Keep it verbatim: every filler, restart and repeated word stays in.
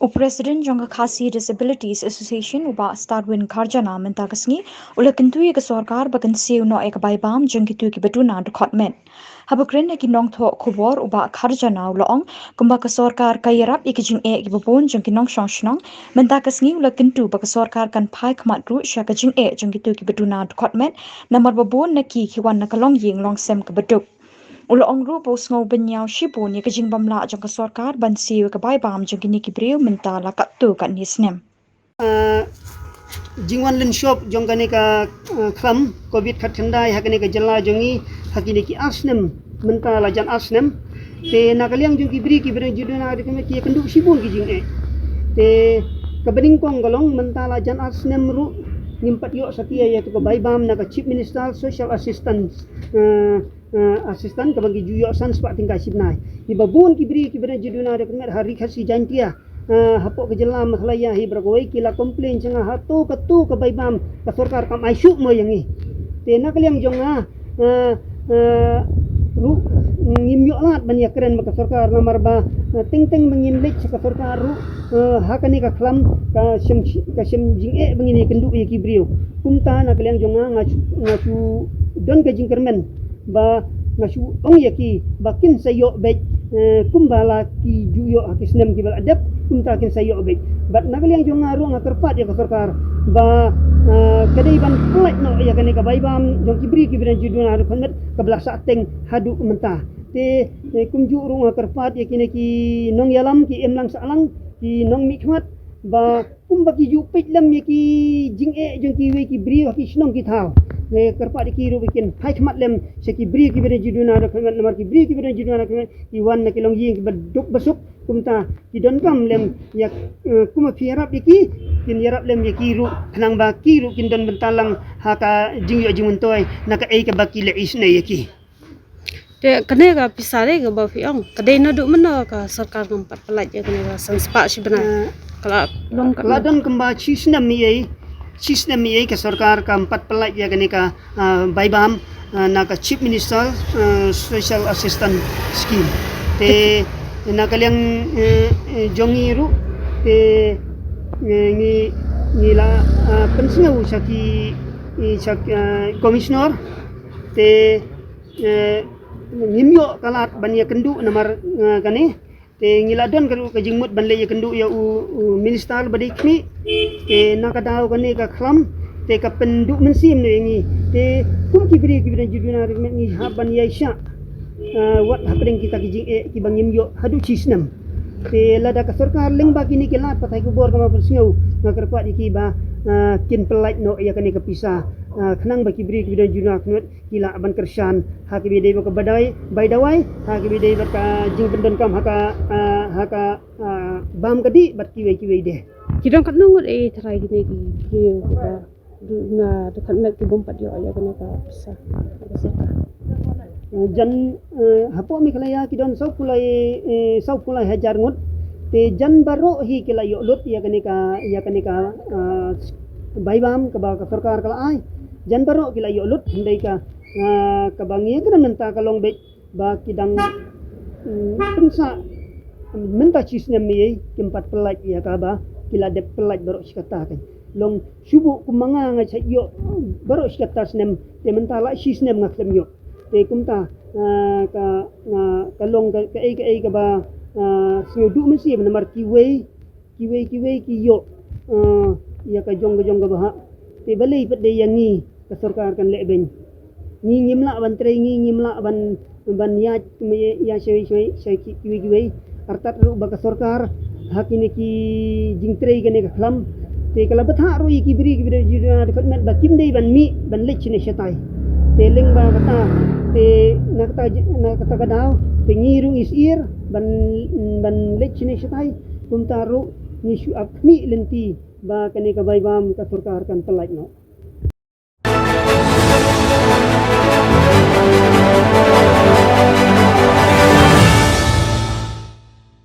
U President jong ka Khasi Disabilities Association, u Bah Starwin Kharjana, mynta ka sngi u la kyntu ïa ka sorkar ba kan siew noh ïa ka bai bam jong kito kiba duna dkhot met. Haba kren ïa ki nongthoh khubor, u Bah Kharjana u la ong kumba ka sorkar ka ïarap ïa ki jingeh kiba bun jong ki nongshong shnong, mynta ka sngi u la kyntu ba ka sorkar kan phai khmat ruh sha ka jingeh jong kito kiba duna dkhot met, namar ba bun na ki ki wan na ka longïing longsem kaba duk. U la ong ruh ba u sngew bynñiaw shibun ïa ka jingbymlah jong ka sorkar ban siew ïa ka bai bam jong kine ki briew mynta la katto katne snem. Ah, jingwan lynshop jong kane ka, ah, khlam covid khatkhyndai ha kane ka jylla jong ngi ha kine ki ar snem mynta la jan ar snem. Te na ka liang jong ki briew kiba duna dkhot met ki ïakynduh shibun ki jingeh. Te kaba nyngkong ka long mynta la jan ar snem ruh ngim pat ïoh satia ïa ka bai bam na ka Chief Minister Social Assistance, ah, ah, Assistant kaba ngi ju ïoh san spah tyngka shibnai. Kiba bun ki briew kiba duna dkhot met ha Ri Khasi Jaiñtia, ah, hapoh ka jylla Meghalaya hi baroh kawei ki la complain sha nga, hato kato ka bai bam ka sorkar kam ai shuh mo ïa ngi. Te na ka liang jong nga, ah, ah, ruh ngim ïoh lad ban ïakren bad ka sorkar namar ba, ah, teng teng ba ngim leit sha ka sorkar ruh, ah, ha kane ka khlam ka shem, ka shem jingeh ba ngin ïakynduh ïa ki briew. Kumta na ka liang jong nga nga shu, nga shu don ka jingkyrmen ba nga shu ong ïa ki ba kin sa ïoh beit, eh, kumba la ki ju ïoh ha ki snem kiba la dep, kumta kin sa ïoh beit. Bad na ka liang jong nga ruh nga kyrpad ïa ka sorkar ba, eh, ka dei ban pyllait noh ïa kane ka bai bam jong ki briew kiba duna dkhot met kaba la sah teng haduh mynta. Te, eh, kumjuh ruh nga kyrpad ïa kine ki nongïalam, ki imlang sahlang, ki nongmihkhmat ba kumba ki ju peit lem ïa ki jingeh jong kiwei ki briew ha ki shnong ki thaw. Nga kyrpad ïa ki ruh ba kin phai khmat lem sha ki briew kiba duna dkhot met namar ki briew kiba duna dkhot met ki wan na ki longïing kiba duk ba suk, kumta ki donkam lem ïa, eh, kumba phi ïarap ïa ki, kin ïarap lem ïa ki ruh khnang ba ki ruh kin don bynta lang ha ka jingïoh jingmyntoi na kaei kaba ki leh isynei ïa ki. Te kane ka pisa re kaba phi ong ka dei naduh mynno ka sorkar kam pat pyllait ïa kane ka san spah shibnai? Eh, ka la long ka la don kumba shi snem ïa, shi snem ïa ka sorkar kam pat pyllait ïa kane ka, ah, bai bam, ah, na ka Chief Minister, ah, Social Assistance Scheme. Te na ka liang, eh, eh, jong ngi ruh te, eh, ngi, ngi la, ah, pynsngew sha ki, eh, sha, ah, Commissioner te, eh, ngim ïoh ka lad ban ïakynduh namar, eh, kane. Te ngi la don ka, ka jingmut ban leit ïakynduh ïa u, u minister ba dei khmih. Te na ka daw kane ka khlam te ka pynduh mynsiem noh ïa ngi. Te kum ki briew kiba duna dkhot met ngi hap ban ïaishah, eh, wat hapdeng kita ki jingeh kiba ngim ïoh haduh shi snem. Te lada ka sorkar lyngba kine ki lad pathai khubor kaba pynsngew, nga kyrpad ïa ki ba, eh, kin pyllait noh ïa kane ka pisa, eh, khnang ba ki briew kiba duna dkhot met ki lah ban kyrshan ha kaba dei bad ka bai dawai, bai dawai, ha kaba dei bad ka jingpyndonkam ha ka, ah, ha ka, ah, bam ka dih bad kiwei kiwei de. Ki don katno ngut, eh, tharai kine ki briew kiba duna dkhot met ki bym pat ïoh ïa kane ka pisa? Ah, jan, eh, hapoh Meghalaya ki don sawphew lai, eh, sawphew lai hajar ngut. Te jan baroh hi ki la ïoh lut ïa kane ka, ïa kane ka, ah, bai bam kaba ka sorkar ka la ai. Jan baroh ki la ïoh lut, hynrei ka, ah, kaba ngi ïakren mynta ka long beit ba ki dang, mm, pynsah mynta shi snem ïa, kim pat pyllait ïa kaba ki la dep pyllait baroh shi katta. Kan long shu buh kum ma nga, nga shait ïoh baroh shi katta snem, te mynta la shi snem nga khlem ïoh. Te kumta, ah, ka, ah, ka long ka, kaei kaei kaba, ah, sngewduh mynsiem namar kiwei kiwei kiwei ki ïoh, eh, ïa ka jong ka jong ka ba hap. Te balei pat de ïa ngi ka sorkar kan leh beiñ? Ngi ngim lah ban trei, ngi ngim lah ban, ban ïaid kum ïa, ïa shawei shawei shawei ki, kiwei kiwei. Artat ruh ba ka sorkar ha kine ki jingtrei kane ka khlam te ka la bthah ruh ïa ki briew kiba duna dkhot met ba kim dei ban mih ban leit shane shatai. Te lyngba kata, te na kata j-, na kata ka daw te ngi ruh ngi syier ban, ban leit shane shatai. Kumta ruh ngi shu ap khmih lynti ba kane ka bai bam ka sorkar kan pyllait noh.